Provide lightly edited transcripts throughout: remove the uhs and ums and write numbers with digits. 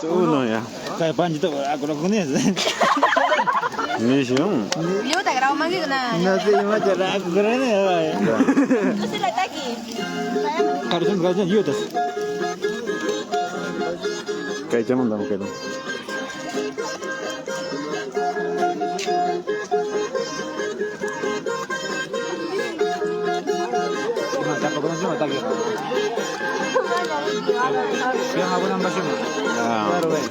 1 ya. Kay Panchito, ako na kunis. Misión. Yo te grabo más que nada. No sé, macho, ako na. Lucila está aquí. Karusun karusun yutas. Kay chamanda mo kayo. Tampoco no se mata aquí. Yang aku nambah semua. Ah. Baru eh.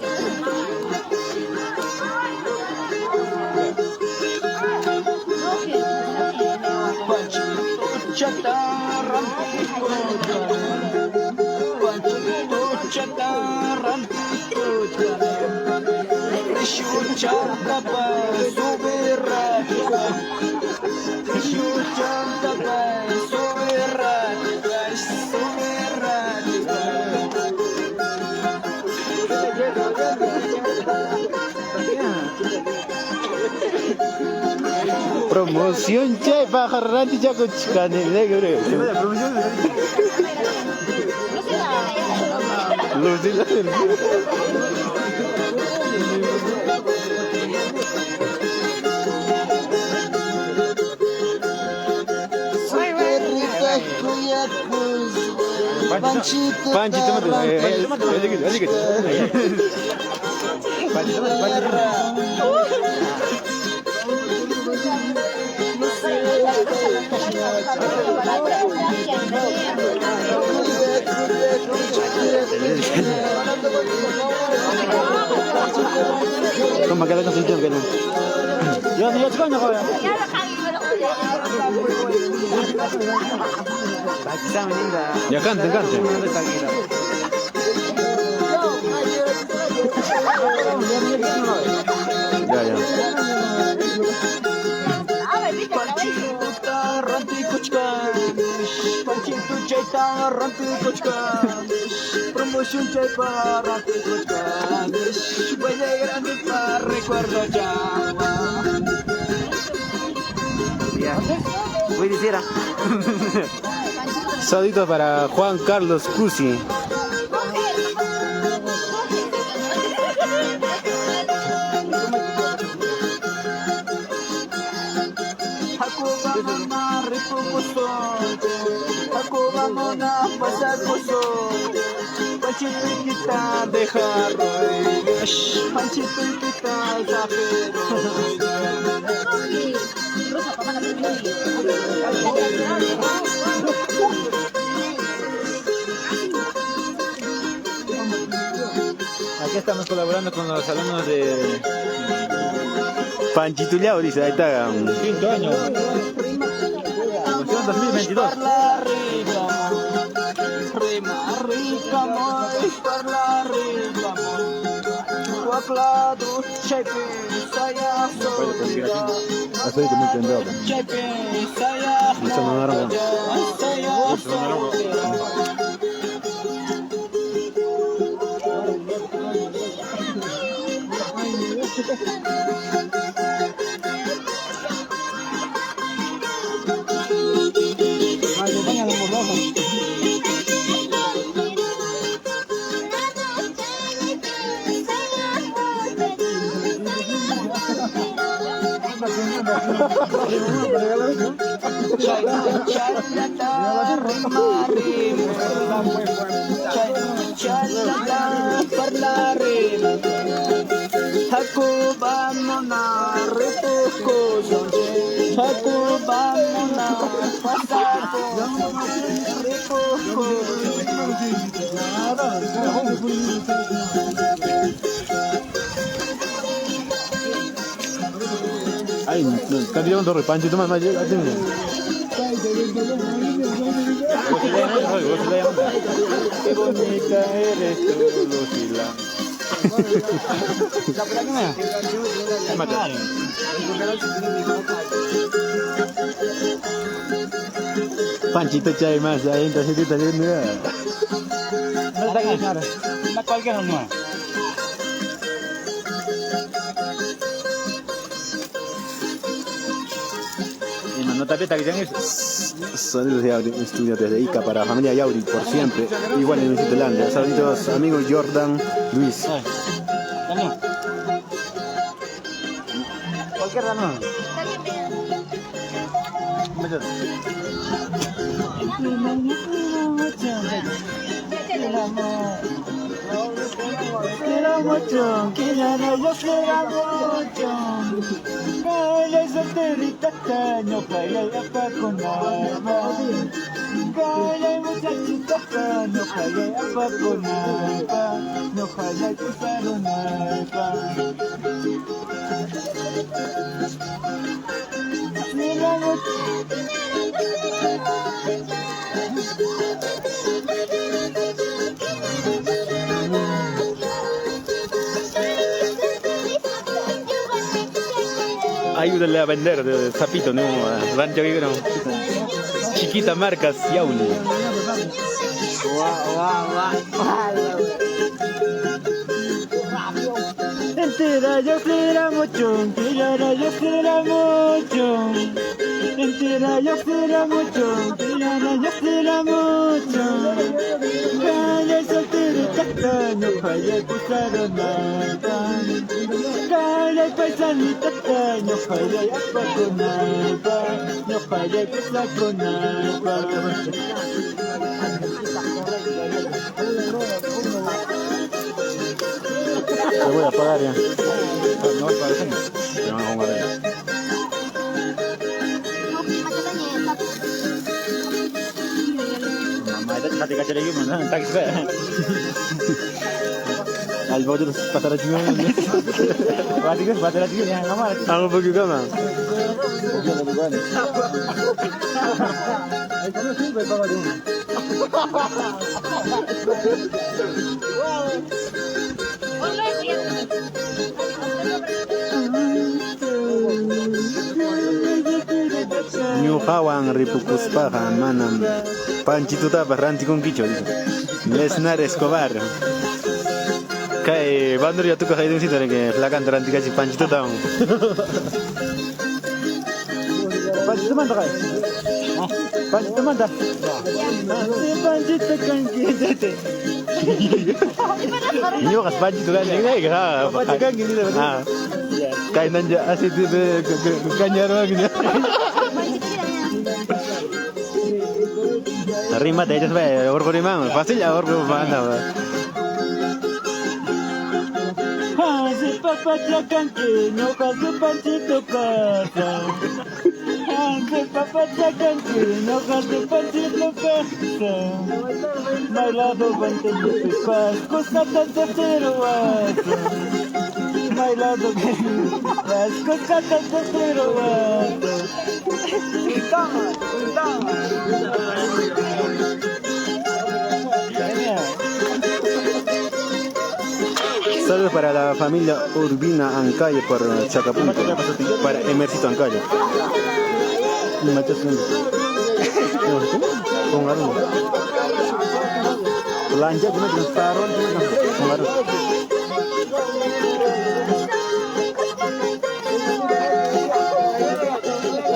Promoción chay baja ranti chaco chicane negro. Lucila. Panchito, Panchito, Toma, queda con sentido que no. Yo yo coño joder. Ya canten, canten. Ya, ya. Promoción chay para grande para recuerdo ya. Voy a decir. Saludito para Juan Carlos Cusi. Aquí estamos colaborando con los alumnos de Panchito Liao dice, ahí está. quinto año. Promoción 2022. Ay, cambió un Panchito más, más. Qué bonita eres tú, Lucila. Panchito chay más, ahí entonces está viendo. No cualquiera no. No tapeta que eso. Saludos de Yauri, estudio desde Ica para familia Yauri por siempre. Igual en Landia. Saluditos, amigo Jordan Luis. Cualquier no. Quiero mucho, quiero yo quiero mucho. Kaya solterita no kaya pa con alma. Kaya muchachita no kaya pa con alma. No kaya con alma. Ayúdale a vender de zapito, ¿no? Rancho no. Chiquita Marcas Yauli. Entera yo será mucho, entera yo será mucho. Entera yo será mucho, entera yo será mucho. Kaya solterita no kaya pusaronata. Kaya paisanita no kaya apaconapa. No kaya pusaconapa. Lo voy a apagar ya. No, parece no. Pero no pongo arriba. Mamá, esta te caché lagi mana? Tak se. Al bote pasar aquí. Berarti kan pasar lagi yang kamar. Aku pergi kamar. Ñuqawan ripukuspaqa manam panchitutapas rantikunkichu, dice. Lesnar Escobar. Kay bandurria tukaq ayduncito que flacante rantikachi panchitutawan. Panchito manta kay. Panchito manta. Panchito kanki tete. Ñuqas panchito kanki, ha. Panchito kanki nila. Ah. Kay nanja así de cañaro gini. Rímate, ellos ve, orgo rimán, fácil ya orgo manda. Hace papacha kanki, no hace panchito casa. Hace papacha kanki, no hace panchito casa. Bailado bante pipas, cosa tanta cero wasa. Bailado pipas, cosa tanta cero wasa. Saludos para la familia Urbina Ancayo por Chacapunto, para Emercito Ancayo. El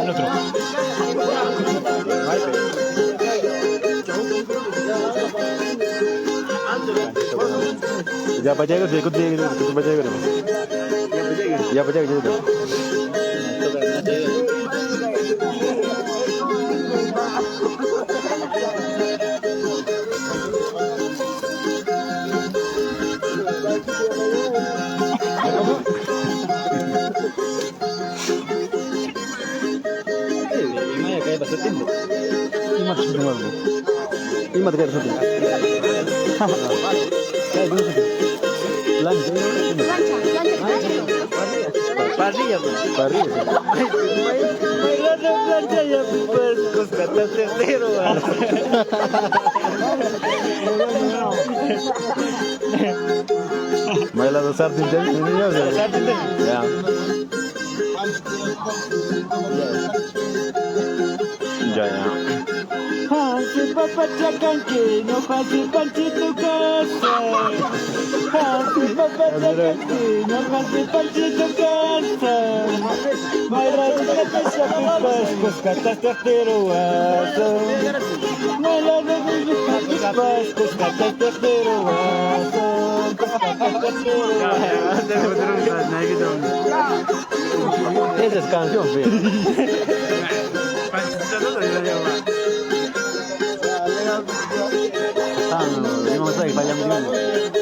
otro. Ya para llegar, ya para llegar. Parrilla, pues. Parrilla. Bailando plancha ya pues coscata tercero. Bailando sartén, ya. Planchaya. Hace papachacanque, no hace panchito casa. Hace papachacanque, no hace panchito casa. Esa es canción, fe. Ah, no, no, no,